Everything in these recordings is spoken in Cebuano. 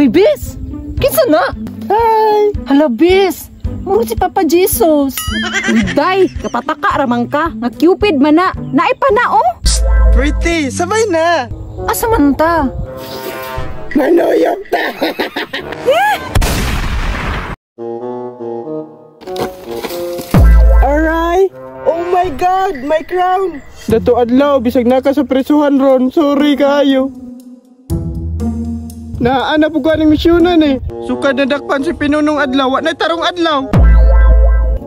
Hoy, bes! Kinsa na? Hi! Hala, bes! Muro si Papa Jesus. Uy, day, kapataka ramang ka. Nga Cupid man na. Naay pa na, oh. Pretty, sabay na! Asa man ta? Manuyok ta! Aray! Oh my God! My crown! Dato adlaw, bisag na ka sa presuhan ron. Sorry kayo. Naa na po ko aning misyonan eh. Sukad na dakpan si Pinunong Adlaw, wa na tarong adlaw.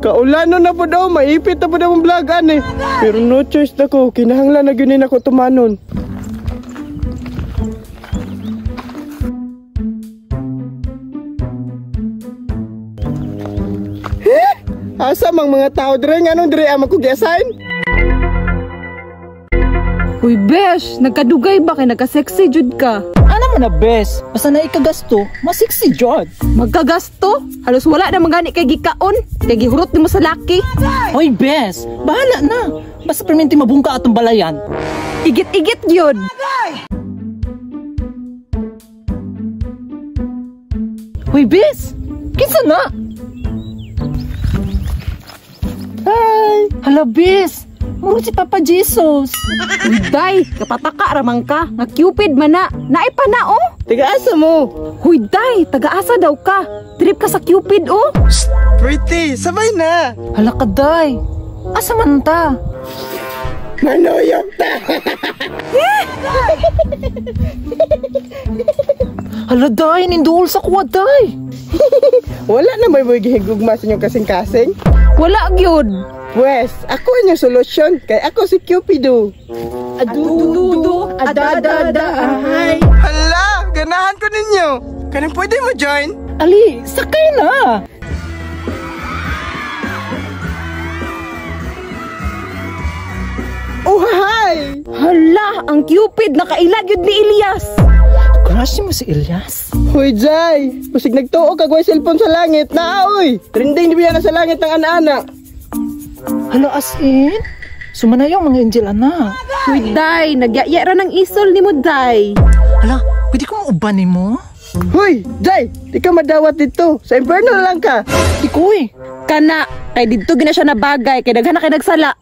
Kaulano na po daw, maipit na po daw ang vlogan eh. Pero no choice na ko, kinahanglan na gyud ako tumanon. Eh? Asa mang mga tao dre nganong dre ama ko gi-assign? Uy, besh, nagkadugay ba kay nagka-sexy jud ka? Ano mo na, bes? Basta na ikagasto, masexy jud. Magkagasto? Halos wala na mangani kay gikaon. Kay gihurot nimo sa laki. Hoy, bes, bahala na. Basta perminti mabungka atong balayan. Igit-igit yun. Hoy, bes! Kinsa na? Hi! Hala, bes! Muro si Papa Jesus. Uy, day, kapataka ramang ka. Nga Cupid man na. Naay pa na, oh. Taga-asa mo? Huy, day, taga-asa daw ka. Trip ka sa Cupid, oh. Psst, pretty, sabay na. Hala ka, day. Asa man ta? Manuyok ta! Hala, day, ninduol sa kuwa, day. Wala na may boy gihigugma sa inyong kasing-kasing? Wala, gyud. Pwes, ako inyong solusyon, kay ako si Cupido. Adududu, adadada, ahay. Hala, ganahan ko ninyo. Kanang pwede mo join? Ali, sakay na. Oh, hi! Hala, ang Cupid, nakailag yun ni Elias. Crush mo si Elias? Hoy, Jai! Basig nagtuo kag way cellphone sa langit. Naa, oy! Trending di biya na sa langit ang ana-ana. Hala, as in? Sumanayaw mga angel, ana. Hoy, day, nagyaya ra ng isol ni mo, day. Hala, pwede ko mauban ni mo? Hoy, Jai! Di ka madawat dito. Sa impyerno na lang ka. Di ko eh. Kana, kay didto gina siya na bagay, kay daghan na kay nagsala.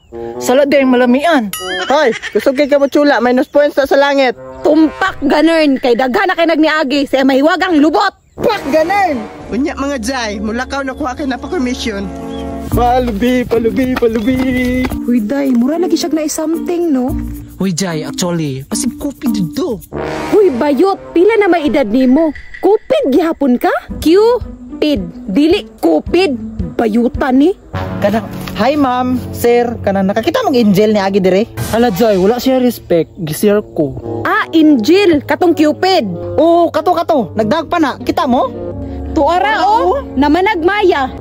Sala di ang malamian. Hoy, kusog kay kamutsula, minus points na sa langit. Tumpak ganun, kay daghan na kay nagniagi, sa mahiwagang lubot. Pak ganun! Unya mga Jai, mulakaw na kuha kay napakommission. Palubi, palubi, palubi. Huy, day, mura lagi siya na something, no? Hoy, Jai, actually, pasig Cupid dito. Huy, bayot, pila na may edad nimo? Cupid gihapon ka? Cupid, dili Cupid, bayutan ni. Kanang, hi ma'am, sir, kanang nakakita mong angel ni agi dire? Hala, Jai, wala siya respect, gisir ko. Ah, angel, katong Cupid. Oo, kato kato, nagdag pa na, kita mo? Tuara oh, naman nagmaya.